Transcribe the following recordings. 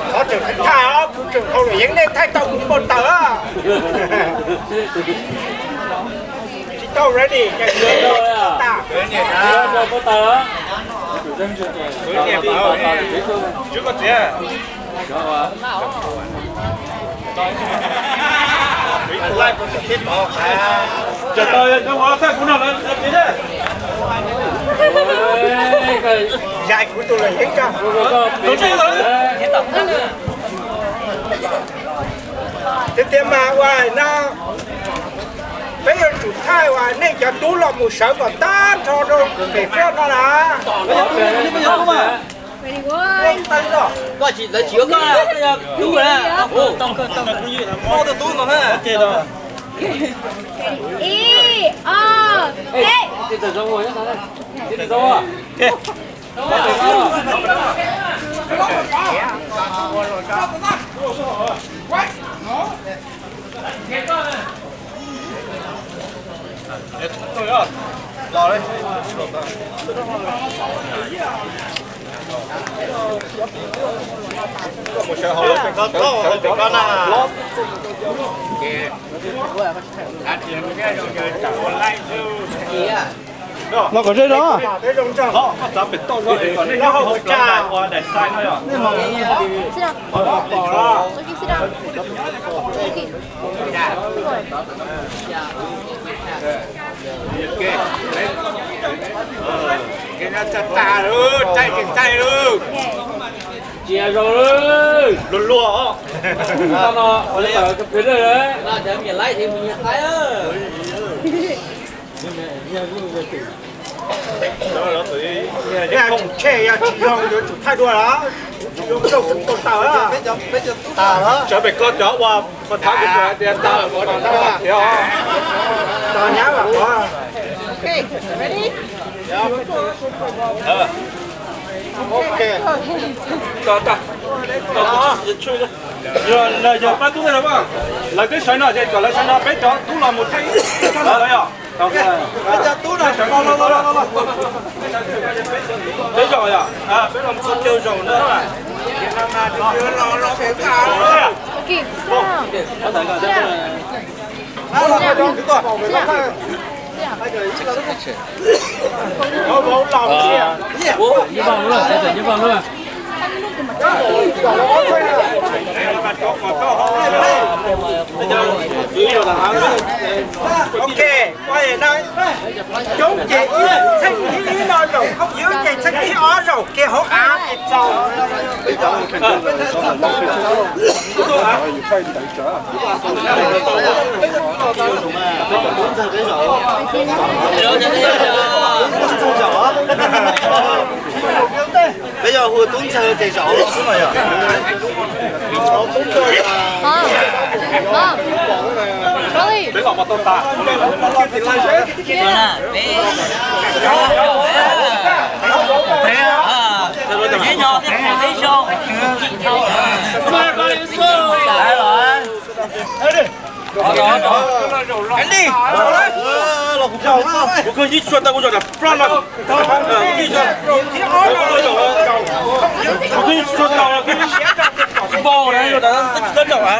Qhov tseem thaij os, kuv tseem hau lawm yeej nej thaij tau kuv npau taws os. Tsis tau ready, tas. Zais kuv tus lawm yeej tso. Tiag tiag mas ua no peb yuav tsum thaij uas nej cov tub los mus sawv kom tag nrho rau pem qab no na. Ready, one. Koj tsis, lawv tsis yuav koj, koj yog tub na. Tus tub no na. Ib, ob, peb. Los kom zej zog. Cia zoo luag luag. Yog tsum tshe, yog tsis zoo yuav tsum thaij dua los, kuv tsis zoo rau kuv npau taws. Sawv pem koj cov uas pog thab kuv hais tias tau, tau nyab los. Yog pab tub, lawv twb sawv no ces kom lawv sawv no, peb cov tub los mus thaij ib tug lawm yog. Peb zaum yog, peb los mus caug zaum na. Ok, coob ces txheej thib ib no zaum, khaub ywb ces txheej thib ob zaum kiag hauv av es txaus. Peb yog hu tub ntxawg ces zaum xwb mas yog. Kuv koj yib tsua tau kuv zaum nram plab no. Kuv koj yib tsua tau kuv npau na, zaum na, tsis tau zaum a.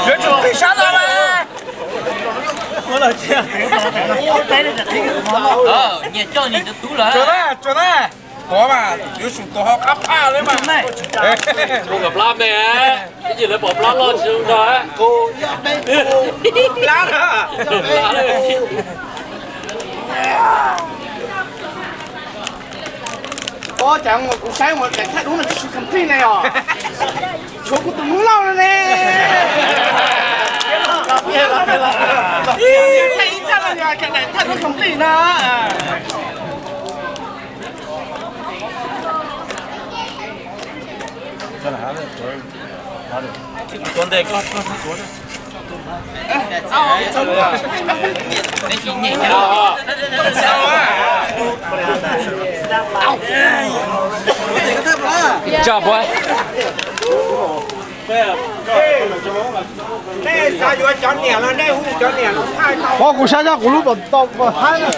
Yuav tsum qhib sab no na. Nyias coj nyias tus tub lawm. Tsuag na, tsuag na. Tuav mas yuav tsum tuav ho qab phaj li mas. Mus kom plab me, ib yim lawv pom plab loj tsis zoo nrog. Plab na. Ua cas kuv saib ua cas thaij duab no tsis complete ne os. Tshuav kuv tus Hmoob Lauj no ne. Thaij ib txhab no yog cas daim thaij duab complete na. Tso puas. Nej xav yuav cov niam los nej hu cov niam los thaij tau. Pov kuv saib zoj kuv lub pom tau pom thaib na.